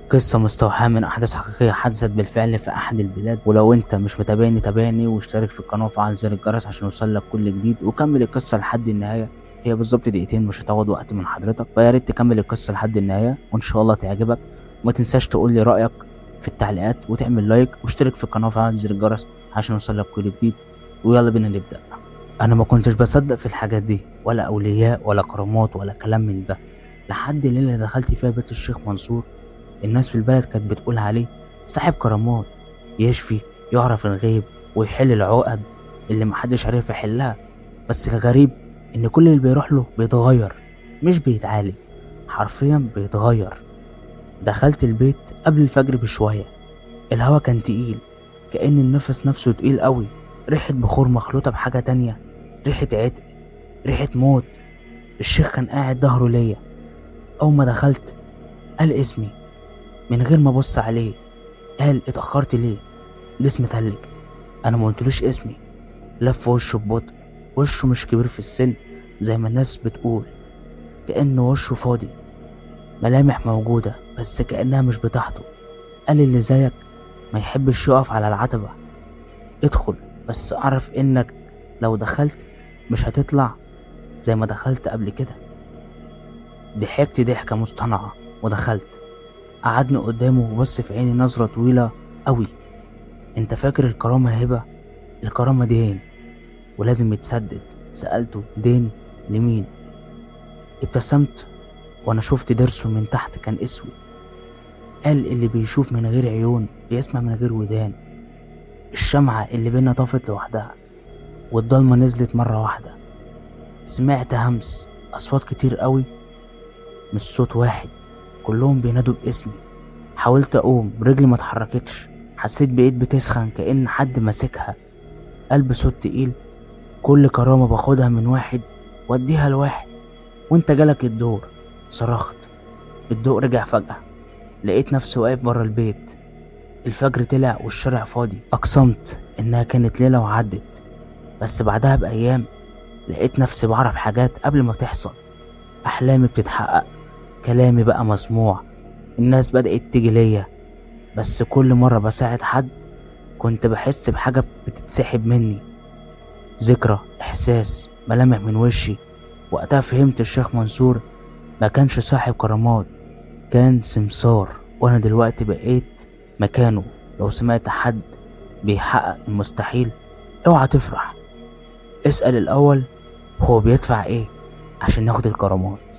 قصة مستوحاة من أحداث حقيقية حدثت بالفعل في أحد البلاد. ولو أنت مش متابعني تابعني واشترك في القناة وفعل زر الجرس عشان يوصلك كل جديد، وكمل القصة لحد النهاية. هي بالظبط دقيقتين مش هتاخد وقت من حضرتك، فيا ريت تكمل القصة لحد النهاية وإن شاء الله تعجبك. وما تنساش تقول لي رأيك في التعليقات وتعمل لايك واشترك في القناة وفعل زر الجرس عشان يوصلك كل جديد. ويلا بينا نبدأ. أنا ما كنتش بصدق في الحاجات دي، ولا أولياء ولا كرامات ولا كلام من ده، لحد الليلة اللي دخلت فيها بيت الشيخ منصور. الناس في البلد كانت بتقول عليه صاحب كرامات، يشفي، يعرف الغيب ويحل العقد اللي محدش عارف يحلها. بس الغريب إن كل اللي بيروح له بيتغير، مش بيتعالج، حرفيا بيتغير. دخلت البيت قبل الفجر بشوية، الهوا كان تقيل، كأن النفس نفسه تقيل قوي، ريحة بخور مخلوطة بحاجة تانية، ريحة عتق، ريحة موت. الشيخ كان قاعد ظهره ليا. أول ما دخلت قال اسمي من غير ما ابص عليه، قال اتأخرت ليه؟ جسمي تلج. انا ما قلتلوش اسمي. لف وشه ببطء، وشه مش كبير في السن زي ما الناس بتقول، كأنه وشه فاضي، ملامح موجودة بس كأنها مش بتاعته. قال اللي زيك ما يحبش يقف على العتبة، ادخل بس اعرف انك لو دخلت مش هتطلع زي ما دخلت قبل كده. ضحكت ضحكة مصطنعة ودخلت. قعدني قدامه وبص في عيني نظرة طويلة قوي. انت فاكر الكرامة هبة؟ الكرامة دين ولازم يتسدد. سألته دين لمين؟ ابتسمت وانا شفت ضرسه من تحت كان اسود. قال اللي بيشوف من غير عيون بيسمع من غير ودان. الشمعة اللي بينا طفت لوحدها والضلمة نزلت مرة واحدة. سمعت همس، أصوات كتير قوي مش صوت واحد، كلهم بينادوا باسمي. حاولت أقوم، رجلي ما اتحركتش، حسيت بإيد بتسخن كأن حد ماسكها. قلب صوت تقيل، كل كرامة باخدها من واحد واديها لواحد، وانت جالك الدور. صرخت. الضوء رجع فجأة، لقيت نفسي واقف برا البيت. الفجر طلع والشارع فاضي. أقسمت إنها كانت ليلة وعدت، بس بعدها بأيام لقيت نفسي بعرف حاجات قبل ما تحصل. أحلامي بتتحقق، كلامي بقى مسموع، الناس بدأت تيجي ليا. بس كل مرة بساعد حد كنت بحس بحاجة بتتسحب مني، ذكرى، إحساس، ملامح من وشي. وقتها فهمت الشيخ منصور ما كانش صاحب كرامات، كان سمسار، وأنا دلوقتي بقيت مكانه. لو سمعت حد بيحقق المستحيل اوعى تفرح، اسأل الأول هو بيدفع ايه عشان ياخد الكرامات.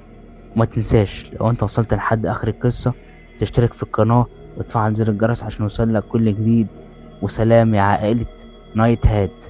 وما تنساش لو انت وصلت لحد اخر القصة تشترك في القناة وتفعل زر الجرس عشان يوصلك كل جديد. وسلام يا عائلة نايت هات.